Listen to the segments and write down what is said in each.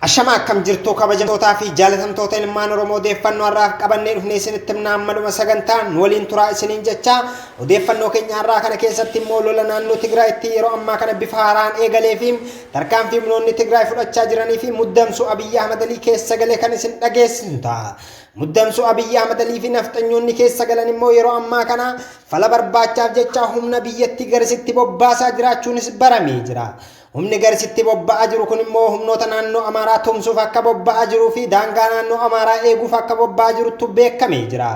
Ashama, akkam jirtu kabajamtootaa fi jaalatamtoota ilmaan Oromoo? Odeeffannoo har'aaf qabannee dhufnee isinitti himna. Ammaduma sagantaa nu waliin turaa isiniin jecha, odeeffannoo keenya har'aa kana keessatti immoo lola naannoo Tigraayitti yeroo ammaa kana bifa haaraan eegalee fi tarkaanfii humnoonni Tigraay fudhachaa jiranii fi muddamsuu Abiyyi Ahmad Alii keessa galee kan isin dhageessisu ta'a. Muddamsuu Abiyyi Ahmad Alii fi nafxanyoonni keessa galan immoo yeroo ammaa kana fala barbaachaaf jecha humna biyyattii garasitti bobbaasaa jiraachuunis baramee jira. Humni garasitti bobba'aa jiru kun immoo humnoota naannoo Amaaraa tumsuuf akka bobba'aa jiruu fi daangaa naannoo Amaaraa eeguuf akka bobba'aa jirutu beekamee jira.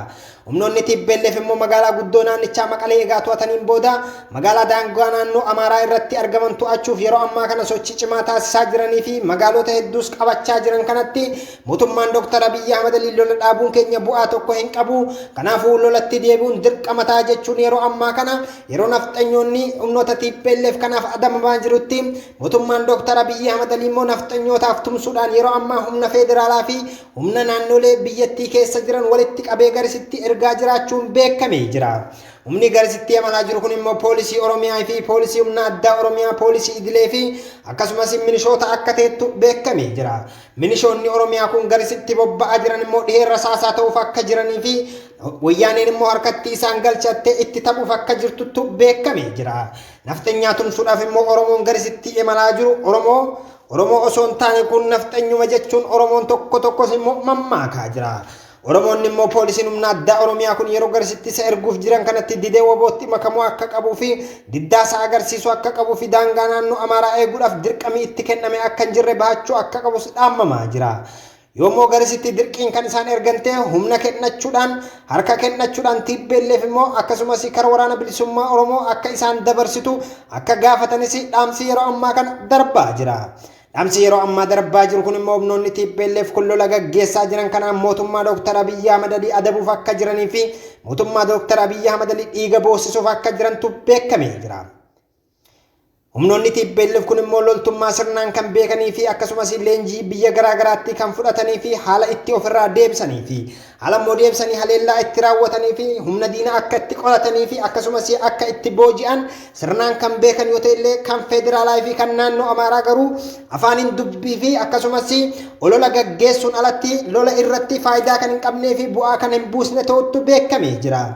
Humnoonni TPLF immoo magaalaa guddoo naannichaa Maqalee egaa to'ataniin booda magaalaa daangaa naannoo Amaaraa irratti argaman to'achuuf yeroo ammaa kana sochii cimaa taasisaa jiranii fi magaalota hedduus qabachaa jiran kanatti, mootummaan Dr. Abiyyi Ahmad Alii lola dhaabuun keenya bu'aa tokko hin qabu. Kanaafuu lolatti deebi'uun dirqama ta'a jechuun yeroo ammaa kana yeroo nafxanyoonni humnoota TPLF kanaaf adamamaa jirutti, mootummaan Dr. Abiyyi Ahmad Alii immoo nafxanyootaaf tumsuudhaan yeroo ammaa humna federaalaa fi humna naannolee biyyattii keessa jiran walitti qabee garisitti ergaa jiraachuun beekamee jira. Humni garisitti imalaa jiru kun immoo poolisii Oromiyaa fi poolisii humna addaa Oromiyaa, poolisii idilee fi akkasumas milishoota akka ta'ettu beekamee jira. Milishoonni Oromiyaa kun garisitti bobba'aa jiran immoo dhiheerra saasaa ta'uuf akka jiranii fi wayyaaneen immoo harkatti isaan galchattee itti taphuuf akka jirtuttu beekamee jira. Nafxanyaa tumsuudhaaf immoo Oromoon garisitti imalaa jiru Oromoo osoo hin taane kun nafxanyuma jechuun Oromoon tokko tokkos immoo mammaakaa jira. Oromoonni immoo poolisiin humna addaa Oromiyaa kun yeroo garasitti isa erguuf jiran kanatti didee WBOtti makamuu akka qabuu fi diddaa isaa agarsiisuu akka qabuu fi daangaa naannoo Amaaraa eeguudhaaf dirqamii itti kenname akka hin jirre bahachuu akka qabus dhaamamaa jira. Yoommoo garasitti dirqiin kan isaan ergan ta'e humna kennachuudhaan, harka kennachuudhaan TPLF immoo akkasumas kara Waraana Bilisummaa Oromoo akka isaan dabarsitu akka gaafatanis dhaamsi yeroo ammaa kana darbaa jira. Dhaamsi yeroo ammaa darbaa jiru kun immoo humnoonni TPLF kun lola gaggeessaa jiran kanaan mootummaa Dr. Abiyyi Ahmad Alii adabuuf akka jiranii fi mootummaa Dr. Abiyyi Ahmad Alii dhiiga boossisuuf akka jirantu beekamee jira. Humnoonni TPLF kun immoo loltummaa sirnaan kan beekanii fi akkasumas leenjii biyya garaa garaatti kan fudhatanii fi haala itti ofirraa deebisanii fi haala immoo deebisanii haleellaa itti raawwatanii fi humna diinaa akka itti qolatanii fi akkasumas akka itti booji'an sirnaan kan beekan yoo ta'e illee, kan federaalaa fi kan naannoo Amaaraa garuu afaaniin dubbii fi akkasumas olola gaggeessuun alatti lola irratti faayidaa kan hin qabnee fi bu'aa kan hin buusne ta'utu beekamee jira.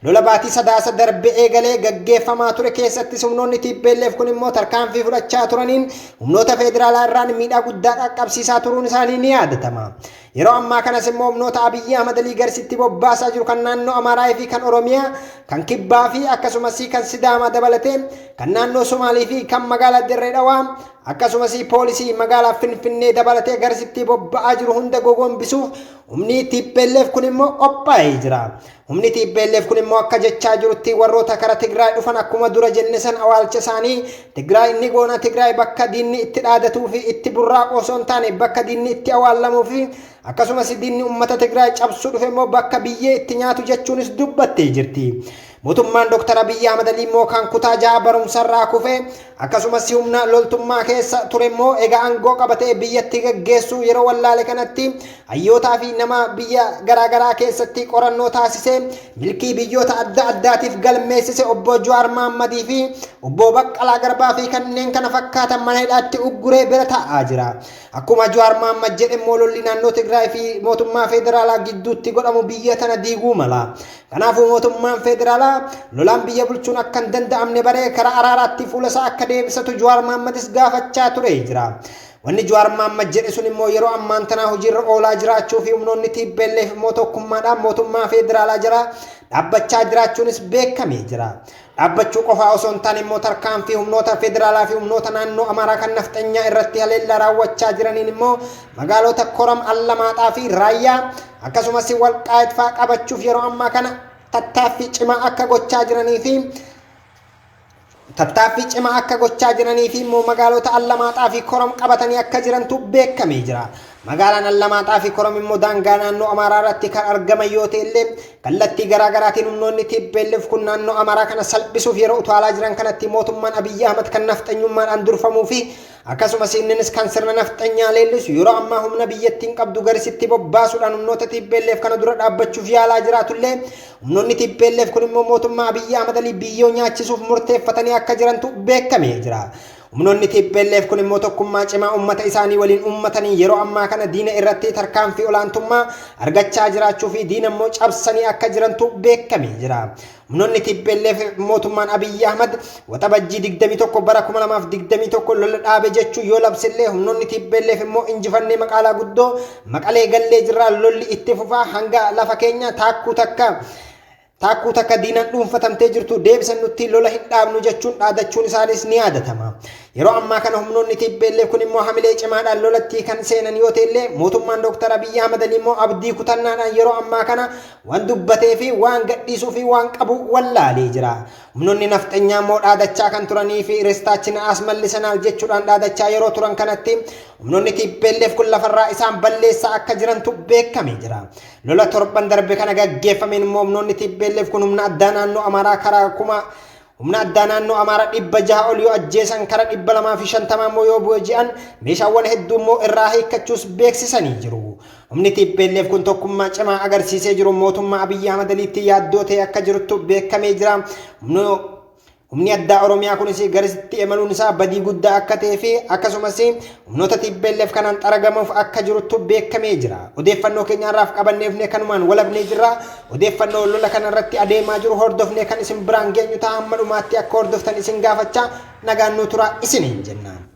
Lola baatii Sadaasa darbe eegalee gaggeeffamaa ture keessattis humnoonni TPLF kun immoo tarkaanfii fudhachaa turaniin humnoota federaalaa irraan miidhaa guddaa qaqqabsiisaa turuun isaanii ni yaadatama. Yeroo ammaa kanas immoo humnoota Abiyyi Ahmad Alii garsitti bobbaasaa jiru kan naannoo Amaaraa fi kan Oromiyaa, kan Kibbaa fi akkasumas kan Sidaamaa dabalatee kan naannoo Somaalii fi kan magaalaa Dirree Dhawaa, akkasumas poolisii magaalaa Finfinnee dabalatee garsitti bobba'aa jiru hunda gogombisuuf humni TPLF kun immoo qophaa'ee jira. Humni TPLF kun immoo akka jechaa jirutti warroota kara Tigraay dhufan akkuma dura jenne san awaalcha isaanii Tigraay inni goona. Tigraay bakka diinni itti dhaadatuu fi itti burraaqu osoo hin taane bakka diinni itti awwaalamuu fi akkasumas diinni uummata Tigraay cabsuu dhufe immoo bakka biyyee itti nyaatu jechuunis dubbattee jirti. Mootummaan Dr. Abiyyi Ahmad Alii immoo kan kutaa 6 barumsarraa kufe, akkasumas humna loltummaa keessa ture immoo egaa aangoo qabatee biyyatti gaggeessuu yeroo wallaale kanatti hayyootaa fi nama biyya garaagaraa keessatti qorannoo taasisee milkii biyyoota adda addaatiif galmeessise obbo Jawaar Mahammadii fi obbo Baqqalaa Garbaa fi kanneen kana fakkaatan mana hidhaatti ugguree bira taa'aa jira. Akkuma Jawaar Mahammad jedhe immoo lolli naannoo Tigraay fi mootummaa federaalaa gidduutti godhamu biyya tana diiguu mala. Kanaafuu mootummaan federaalaa lolaan biyya bulchuun akka hin danda'amne baree karaa araaraatti fuula isaa akka deebisatu Jawaar Mahammadis gaafachaa ture jira. Wanni Jawaar Mahammad jedhe sun immoo yeroo ammaan tanaa hojiirra oolaa jiraachuu fi humnoonni TPLF immoo tokkummaadhaan mootummaa federaalaa jira dhaabbachaa jiraachuunis beekamee jira. Dhaabbachuu qofaa osoo hin taane immoo tarkaanfii humnoota federaalaa fi humnoota naannoo Amaaraa kan nafxanyaa irratti haleellaa raawwachaa jiraniin immoo magaalota Koram, Allamaaxaa fi Raayyaa, akkasumas Walqaayit fa'aa qabachuuf yeroo ammaa kana tattaaffii cimaa akka gochaa jiranii fi immoo magaalota Allamaaxaa fi Koram qabatanii akka jirantu beekamee jira. Magaalaan Allamaaxaa fi Koram immoo daangaa naannoo Amaaraa irratti kan argaman yoo ta'e illee, kallattii garaa garaatiin humnoonni TPLF kun naannoo Amaaraa kana salphisuuf yeroo utaalaa jiran kanatti mootummaan Abiyyi Ahmad kan nafxanyummaadhaan durfamuu fi akkasumas inninis kan sirna nafxanyaa leellisu yeroo ammaa humna biyyattiin qabdu garisitti bobbaasuudhaan humnoota TPLF kana dura dhaabbachuuf yaalaa jiraatullee, humnoonni TPLF kun immoo mootummaa Abiyyi Ahmad Alii biyyoo nyaachisuuf murteeffatanii akka jirantu beekamee jira. Humnoonni TPLF kun immoo tokkummaa cimaa uummata isaanii waliin uummatanii yeroo ammaa kana diina irratti tarkaanfii olaantummaa argachaa jiraachuu fi diina immoo cabsanii akka jirantu beekamee jira. Humnoonni TPLF mootummaan Abiyyi Ahmad Waxabajjii 21 bara 2021 lola dhaabe jechuu yoo labsillee, humnoonni TPLF immoo injifannee maqaalaa guddoo Maqalee gallee jirraa, lolli itti fufaa, hanga lafa keenya taakkuu takka diinaan dhuunfatamtee jirtu deebisan nutti lola hin dhaabnu jechuun dhaadachuun isaanis ni yaadatama. Yeroo ammaa kana humnoonni TPLF kun immoo hamilee cimaadhaan lolatti kan seenan yoo ta'ellee, mootummaan Dr. Abiyyi Ahmad immoo abdii kutannaadhaan yeroo ammaa kana waan dubbatee fi waan gadhiisuu fi waan qabu wallaalee jira. Humnoonni nafxanyaa immoo dhaadachaa kan turanii fi "ርስታችንን አስመልሰናል" jechuudhaan dhaadachaa yeroo turan kanatti, humnoonni TPLF kun lafarraa isaan balleessaa akka jirantu beekamee jira. Lola torban darbe kana gaggeeffameen immoo humnoonni TPLF kun humna addaa naannoo Amaaraa karaa kuma humna addaa naannoo Amaaraa 600 ol yoo ajjeesan, karaa 250 immoo yoo booji'an, meeshaawwan hedduu immoo irraa hiikkachuus beeksisanii jiru. Humni TPLF kun tokkummaa cimaa agarsiisee jiru mootummaa Abiyyi Ahmad Aliitti yaaddoo ta'e akka jirtu beekamee jira. Humni addaa Oromiyaa kunis garasitti imaluun isaa badii guddaa akka ta'ee fi akkasumas humnoota TPLF kanaan xaragamuuf akka jiruttu beekamee jira. Odeeffannoo keenya irraaf qabanneefne kanumaan walabnee jirra. Odeeffannoo lola kanarratti adeemaa jiru hordofnee kan isin biraan geenyu ta'a. Hamma dhumaatti akka hordoftan isin gaafachaa, nagaan nu tura isiniin jenna.